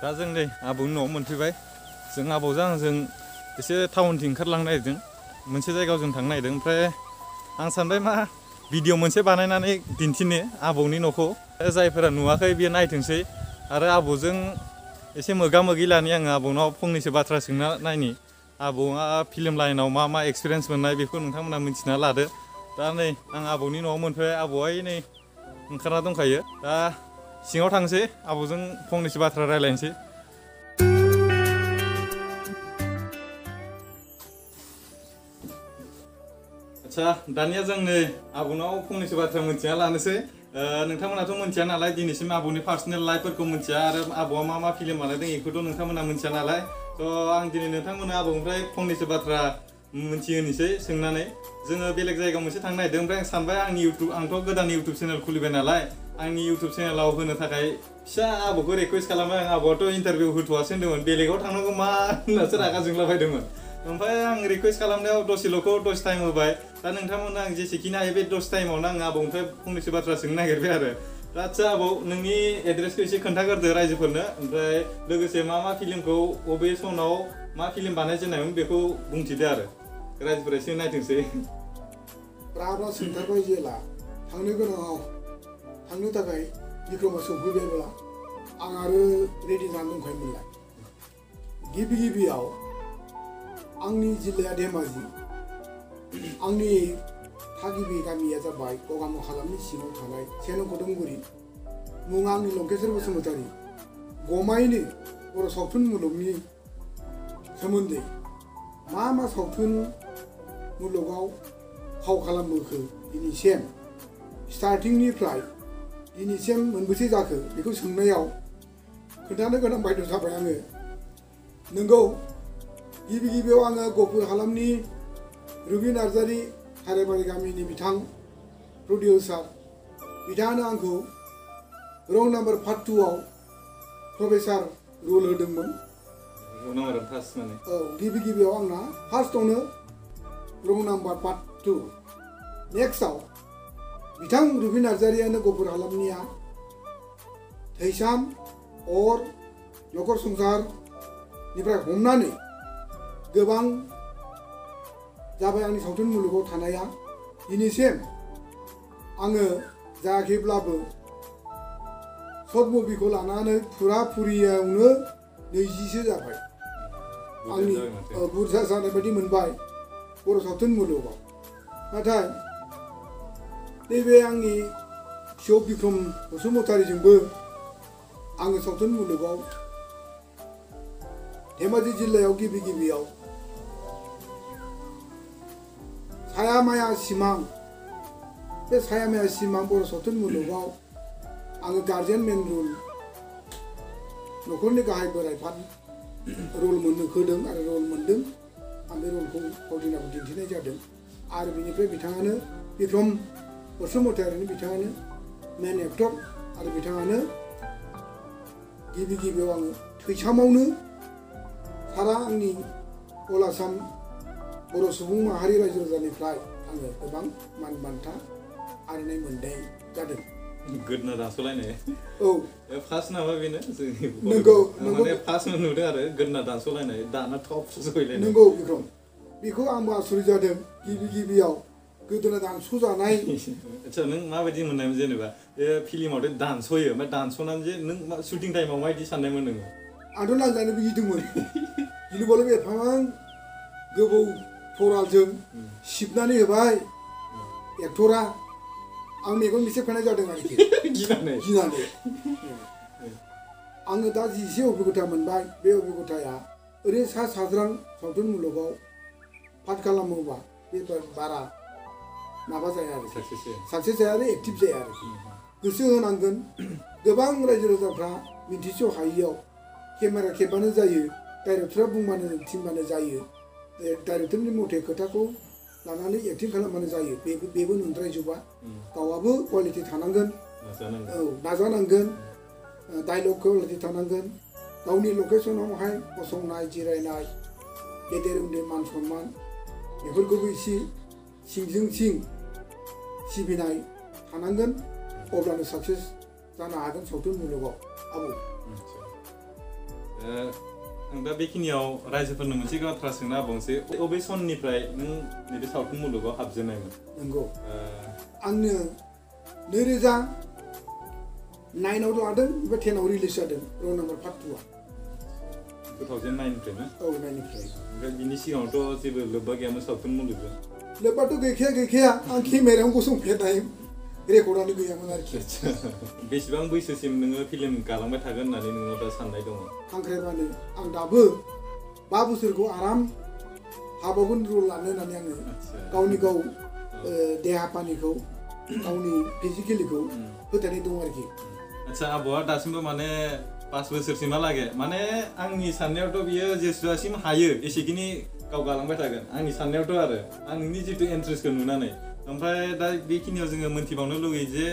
दा जों नै आबौनि न'आव मोनफैबाय जों आबौजों आंजों एसे टाउनथिं ओंखारलांनो नागिरदों मोनसे जायगायाव जों थांनो नागिरदों ओमफ्राय आं सानबाय मा भिडिअ मोनसे बानायनानै दिन्थिनो आबौनि न'खौ जायफोरा नुवाखै बियो नायथोंसै आरो आबौजों एसे मोगा मोगि लानि आङो आबौनाव फंनैसो बाथ्रा सोंना नायनि आबौआ फिल्म लाइनाव मा मा एक्सपिरियेन्स मोननाय बेखौ नोंथांमोना मिन्थिना लादो दा नै आं आबौनि न'आव मोनफैबाय आबौआ नै ओंखारना दंखायो दा सिङाव थांसै आबौजों फंनैसो बाथ्रा रायलायनोसै आच्छा दानिया जों नै आबौनाव फंनैसो बाथ्रा मिन्थिना लानोसै नोंथांमोनाथ' मिन्थिया नालाय दिनैसिम आबौनि पार्सनेल लाइफफोरखौ मिन्थिया आरो आबौआ मा मा फिल्म बानायदों बेखौथ' नोंथांमोना मिन्थिया नालाय थ' आं दिनै नोंथांमोना आबौनिफ्राय फंनैसो बाथ्रा मिन्थिहोनोसै सोंनानै जोङो बेलेग जायगायाव मोनसे थांनो नागिरदों ओमफ्राय आं सानबाय आंथ' गोदान इउटुब चेनेल खुलिबाय नालाय आंनि इउटुब चेनेलाव होनो थाखाय फिसा आबौखौ रिकुवेस्ट खालामबाय आं आबौआथ' इन्टारभिउ होथ'वासै होन्दोंमोन बेलेगाव थांनांगौ मा होननासो रागा जोंलाबायदोंमोन ओमफ्राय आं रिकुवेस्ट खालामनायाव दसेल'खौ दसे टाइम होबाय दा नोंथांमोना आं जेसेखिनि हायो बे दसे टाइमावनो आं आबौनिफ्राय फंनैसो बाथ्रा सोंनो नागिरबाय आरो दा आच्छा आबौ नोंनि एड्रेसखौ एसे खोन्थाग्रोदो रायजोफोरनो ओमफ्राय लोगोसे मा मा फिल्मखौ बबे सनाव मा फिल्म बानायजेननायमोन बेखौ बुंथिदो आरो रायजोफोरा एसे नायथोंसै ब्रा सोंथारबाय जेला थांनो गोनाङाव थांनो थाखाय बिक्रमआ सौफैबायब्ला आं आरो रेडि जानानै दंखायोमोनलाय गिबियाव आंनि जिल्लाया धेमाजि आंनि थागिबि गामिया जाबाय गगामुग हालामनि सिङाव थानाय सेनकदमगुरि मुङा आंनि लंकेश्वर बसुमतारी गमायैनो बर' सावथुन मुलुगनि सोमोन्दै मा मा सावथुन मुलुगाव फाव खालामबोखो दिनैसिम स्टार्टिंनिफ्राय दिनैसिम मोनबेसे जाखो बेखौ सोंनायाव खोन्थानो गोनां बायद' जाबाय आङो नोंगौ गिबियाव आङो गहपुर हालामनि रुबि नार्जारी हारेबारि गामिनि बिथां प्रडिउसार बिथाङानो आंखौ रं नाम्बार पार्ट 2 आव प्रफेसार रल होदोंमोन औ गिबियाव आंना फार्स्टआवनो रं नाम्बार पार्ट 2 नेक्स्टआव बिथां रुबि नार्जारियानो गहपुर हालामनिया थैसाम अर नखर संसारनिफ्राय हमनानै गोबां जाबाय आंनि सावथुन मुलुगाव थानाया दिनैसिम आङो जायाखैब्लाबो सर्ट मुभिखौ लानानै फुरियावनो 20सो जाबाय आंनि बुरजा जानाय बायदि मोनबाय बर' सावथुन मुलुगाव नाथाय नैबे आंनि फिसौ बिक्रम बसुमतारीजोंबो आङो सावथुन मुलुगाव धेमाजि जिल्लायाव गिबियाव साया माया सिमां बे साया माया सिमां बर' सावथुन मुलुगाव आङो गार्जियान मेन रल न'खरनि गाहाय बोराइ फान रल होदों आरो रल मोनदों आं बे रलखौ फावथिनाखौ दिन्थिनाय जादों आरो बिनिफ्राय बिथाङानो बिक्रम बसुमतारीनि बिथाङानो मेन एक्टर आरो बिथाङानो गिबियाव आङो थैसामावनो सारा आंनि अल आसाम बर' सुबुं माहारि रायजो राजानिफ्राय आङो गोबां मान बान्था आर'नाइ मोननाय जादों गोदना दानस'लायनाय औ फार्स्ट नामा बेनो नंगौ माने फार्स्ट नुदों आरो गोदना दानस'लायनाय दाना टप सौलायनाय नंगौ बिक्रम बेखौ आंबो आसुरित जादों गिबियाव गोदोना दानस'जानाय आच्छा नों माबायदि मोननायमोन जेनेबा बे फिल्मावथ' दानस'यो ओमफ्राय दानस'नानै जे नों शुटिं टाइमाव माबायदि साननायमोन नोङो आंथ' नांजानोबो गिदोंमोन गिलुबालु एफाबां गोबौ थरालजों सिबनानै होबाय एक्टरा आं मेगन बिसेबखानाय जादों आरोखि गिनानै आङो दा जिसे अभिगथा मोनबाय बे अभिगथाया ओरैनो सा साज्रां सावथुन मुलुगाव पाठ खालामोबा बे बारा माबा जाया आरो साक्सेस जाया आरो एक्टिभ जाया आरोखि गोसो होनांगोन गोबां रायजो राजाफ्रा मिन्थिस' हायियाव केमेरा खेबबानो जायो डाइरेक्टरा बुंबानो थिनबानो जायो डाइरेक्टरनि मथे खोथाखौ लानानै एक्टिं खालामबानो जायो बेबो नंद्रायजोबा गावहाबो क्वालिटि थानांगोन औ नाजानांगोन डायलग क्वालिटि थानांगोन गावनि लकेसनावहाय गसंनाय जिरायनाय गेदेर उन्दै मान सन्मान बेफोरखौबो एसे सिंजों सिं सिबिनाय थानांगोन अब्लानो साक्सेस जानो हागोन सावथुन मुलुगाव आबौ आं दा बेखिनियाव रायजोफोरनो मोनसे बाथ्रा सोंनो हाबावनोसै अबे सननिफ्राय नों नैबे सावथुन मुलुगाव हाबजेननायमोन? नंगौ आंनो 2009 आव लादों ओमफ्राय 10 आव रिलिज जादों रं नाम्बार पार्ट 2 आ 2009 निफ्रायनो औ 9 निफ्राय ओमफ्राय बिनि सिगाङावथ' जेबो लोब्बा गैयामोन सावथुन मुलुगजों लोब्बाथ' गैखाया आं केमेरायाव गसंफेरनाय रेकर्डआनो गैयामोन आरोखि बेसेबां बैसोसिम नोङो फिल्म गालांबाय थागोन होननानै नोंनाव दा साननाय दङ? हांख्रायबानो आं दाबो 5 बोसोरखौ आराम हाबावगोन रल लानो होननानै आङो गावनि गाव देहा पानिखौ गावनि फिजिकेलिखौ फोथायनाय दं आरोखि। आच्छा आब'आ दासिमबो माने 5 बोसोरसिमहालागै माने आंनि साननायावथ' बियो जेसेबांसिम हायो एसेखिनि गाव गालांबाय थागोन आंनि साननायावथ' आरो आं नोंनि जितु इन्ट्रेस्टखौ नुनानै ओमफ्राय दा बेखिनियाव जोङो मोनथिबावनो लुगैयो जे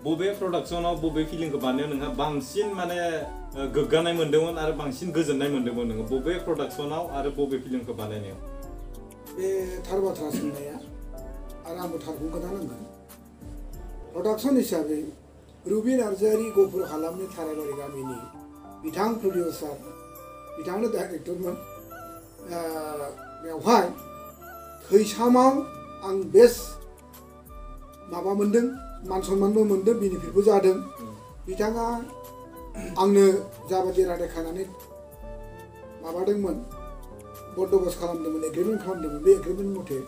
बबे प्रडाक्सनाव बबे फिल्मखौ बानायनायाव नोंहा बांसिन माने गोग्गानाय मोन्दोंमोन आरो बांसिन गोजोननाय मोन्दोंमोन नोङो बबे प्रडाक्सनाव आरो बबे फिल्मखौ बानायनायाव? बे थार बाथ्रा सोंनाया आरो आंबो थारखौनो खोन्थानांगोन। प्रडाक्सन हिसाबै रुबि नार्जारि गफुर हालामनि थाराइबारि गामिनि बिथां प्रडिउसार बिथांनो डाइरेक्टरमोन बेवहाय थैसामाव आं बेस्ट माबा मोन्दों मान सन्मानबो मोन्दों बेनिफिटबो जादों। बिथाङा आंनो जाबादि रादाय खानानै माबादोंमोन बन्द'बस्त खालामदोंमोन एग्रिमेन्ट खालामदोंमोन बे एग्रिमेन्ट मथे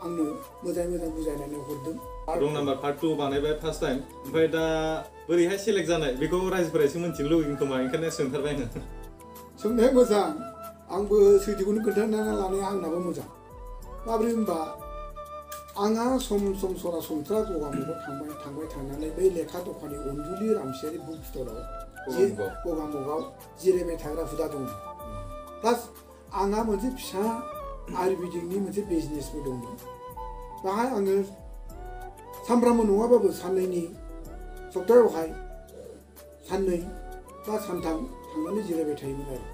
आंनो मोजाङै मोजां बुजायनानै हरदों। रं नाम्बार पार्ट 2 बानायबाय फार्स्ट टाइम ओमफ्राय दा बोरैहाय सेलेक्ट जानाय बेखौ रायजोफोरा एसे मिन्थिनो लुगैगोन खोमा ओंखायनो सोंथारबाय आङो। सोंनाया मोजां आंबो सैथोखौनो खोन्थानानै लानाया आंनाबो मोजां माब्रै होनबा आंहा सम सम सरासनस्रा गगामुगाव थांबाय थानानै बै लेखा दखानि अनजुलि रामसियारि बुक स्ट'राव गगामुगाव जिरायबाय थाग्रा हुदा दङ। प्लास आंहा मोनसे फिसा आयुर्वेदिकनि मोनसे बिजनेसबो दंमोन बाहाय आङो सानफ्रामबो नङाबाबो साननैनि सप्तायावहाय साननै बा सानथाम थांनानै जिरायबाय थायोमोन आरो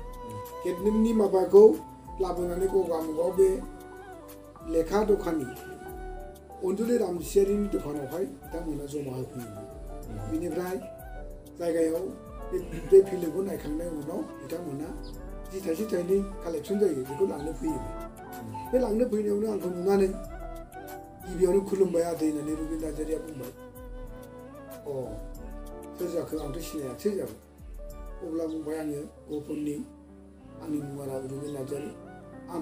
केटनिमनि माबाखौ लाबोनानै गगामुगाव बे लेखा दखाननि अनजुलि रामसियारिनि दखानावहाय बिथांमोना जमा होफैयोमोन। बिनिफ्राय जायगायाव बे फिल्मखौ नायखांनायनि उनाव बिथांमोना जि थाइसे थाइनै कालेक्सन जायो बेखौ लांनो फैयोमोन। बे लांनो फैनायावनो आंखौ नुनानै गिबियावनो खुलुमबाय आदै होननानै रुबि नार्जारिया बुंबाय अ सोर जाखो आंथ' सिनायासै जाबाय अब्ला बुंबाय आङो गफुरनि आंनि मुङा रुबि नार्जारि आं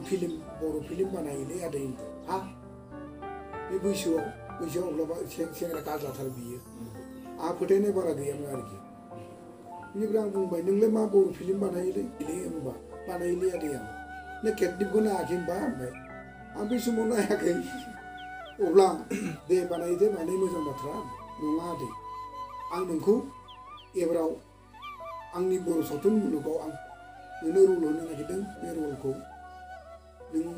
बर' फिल्म बानायोलै आदै होनबाय हा बे बैसोआव अब्लाबा सेंग्रा गाज्लाथार बियो आंहा फोथायनाय बारा गैयामोन आरोखि। बेनिफ्राय आं बुंबाय नोंलाय मा बर' फिल्म बानायोलै होनबा बानायोलै आदै आं नों केटनिमखौ नायाखै होनबा होनबाय आं बे समाव नायाखै अब्ला दे बानायदो बानाय मोजां बाथ्रा नङा आदै आं नोंखौ एबाराव आंनि बर' सावथुन मुलुगाव आं नोंनो रल होनो नागिरदों बे रलखौ नों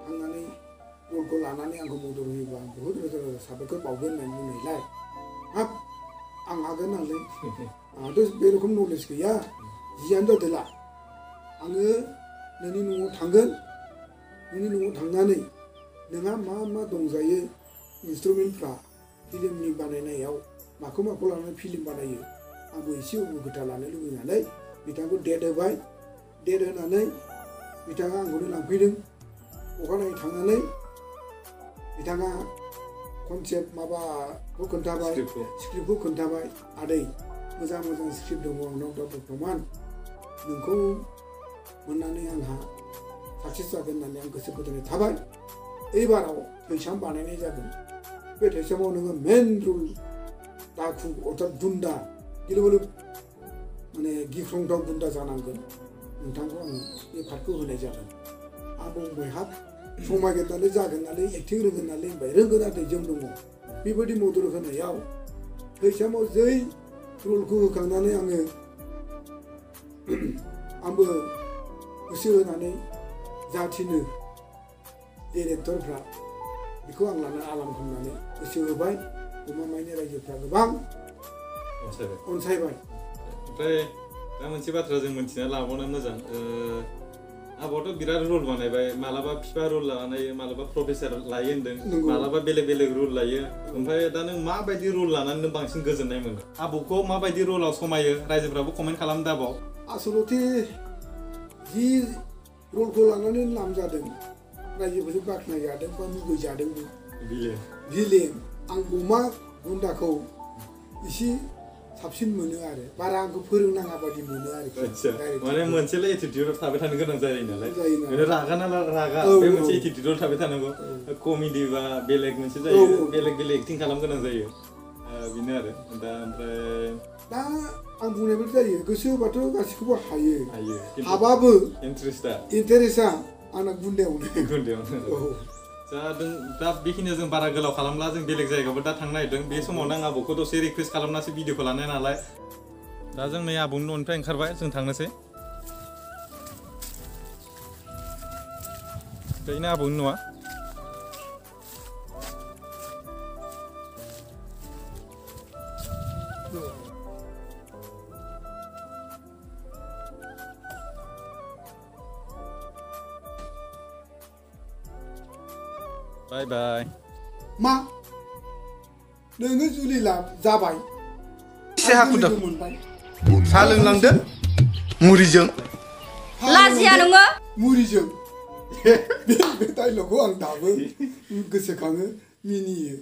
थांनानै रलखौ लानानै आंखौ मदद होयोबा आं बहुद रोजा रोजा साबायखर बावगोन होननानै बुंनायलाय हाब आं हागोन आंलै आंहाथ' बे रोखोम नलेज गैया जियानो जादोला आङो नोंनि न'आव थांगोन नोंनि न'आव थांनानै नोंहा मा मा दंजायो इन्सट्रुमेन्टफ्रा फिल्मनि बानायनायाव माखौ लानानै फिल्म बानायो आंबो एसे अभिगथा लानो लुबैनानै बिथांखौ डेट होबाय डेट होनानै बिथाङा आंखौनो लांफैदों अखानायै थांनानै बिथाङा कनसेप्ट माबाखौ खोन्थाबाय स्क्रिप्टखौ खोन्थाबाय आदै मोजां मोजां स्क्रिप्ट दङ आंनाव दा बर्थमान नोंखौ मोननानै आंहा साक्सेस जागोन होननानै आं गोसो फोथायनाय थाबाय एबाराव थैसाम बानायनाय जागोन बे थैसामाव नोङो मेन रुल दाखु अर्थात गुन्दा गिलुबालु माने गिख्रंथाव गुन्दा जानांगोन नोंथांखौ आङो बे पार्टखौ होनाय जागोन आं बुंबाय हाब समायगोन नालाय जागोन नालाय एक्टिं रोंगोन नालाय होनबाय रोंगोन आदै जों दङ बेबायदि मदद होनायाव थैसामाव जै रलखौ होखांनानै आंबो गोसो होनानै जाथिनो डिरेक्टरफ्रा बेखौ आं लाना आलाम खालामनानै गोसो होबाय गमामायनि रायजोफ्रा गोबां अनसायबाय। ओमफ्राय दा मोनसे बाथ्रा जों मिन्थिना लाबावनो मोजां आब'आथ' बिराद रल बानायबाय मालाबा फिफा रल लानाय मालाबा प्रफेसार लायो होन्दों मालाबा बेलेग रल लायो ओमफ्राय दा नों माबायदि रल लानानै नों बांसिन गोजोननाय मोनो आब'खौ माबायदि रलाव समायो रायजोफ्राबो कमेन्ट खालाम दाबाव। आसलथे जि रलखौ लानानै नाम जादों रायजोफोरजों बाख्नायजादों बा मुगैजादोंमोन भिलेन आं बमा गुन्दाखौ एसे साबसिन मोनो आरो बारा आंखौ फोरोंनाङा बायदि मोनो आरोखि माने मोनसेल' एटिटिउडआव थाबाय थानो गोनां जायो नालाय जायो रागा ना रागा बे मोनसे एटिटिउडआव थाबाय थानांगौ कमेडि बा बेलेग मोनसे जायो बेलेग एक्टिं खालाम गोनां जायो बेनो आरो दा ओमफ्राय दा आं बुंनाय बायदि जायो गोसो होबाथ' गासिखौबो हायो हाबाबो इन्टारेस्टआ आंना गुन्दायावनो दा बेखिनियाव जों बारा गोलाव खालामला जों बेलेग जायगायावबो दा थांनो नागिरदों बे समावनो आं आबौखौ दसे रिकुवेस्ट खालामनासो भिडिअखौ लानाय नालाय दा जों नै आबौनि न'निफ्राय ओंखारबाय जों थांनोसै बेनो आबौनि न'आ बाय बाय मा नोङो जुलि जाबाय एसे हाखुदां साहा लोंलांदो मुरिजों लाजिया नोङो मुरिजों बे डाइलगखौ आं दाबो गोसोखाङो मिनियो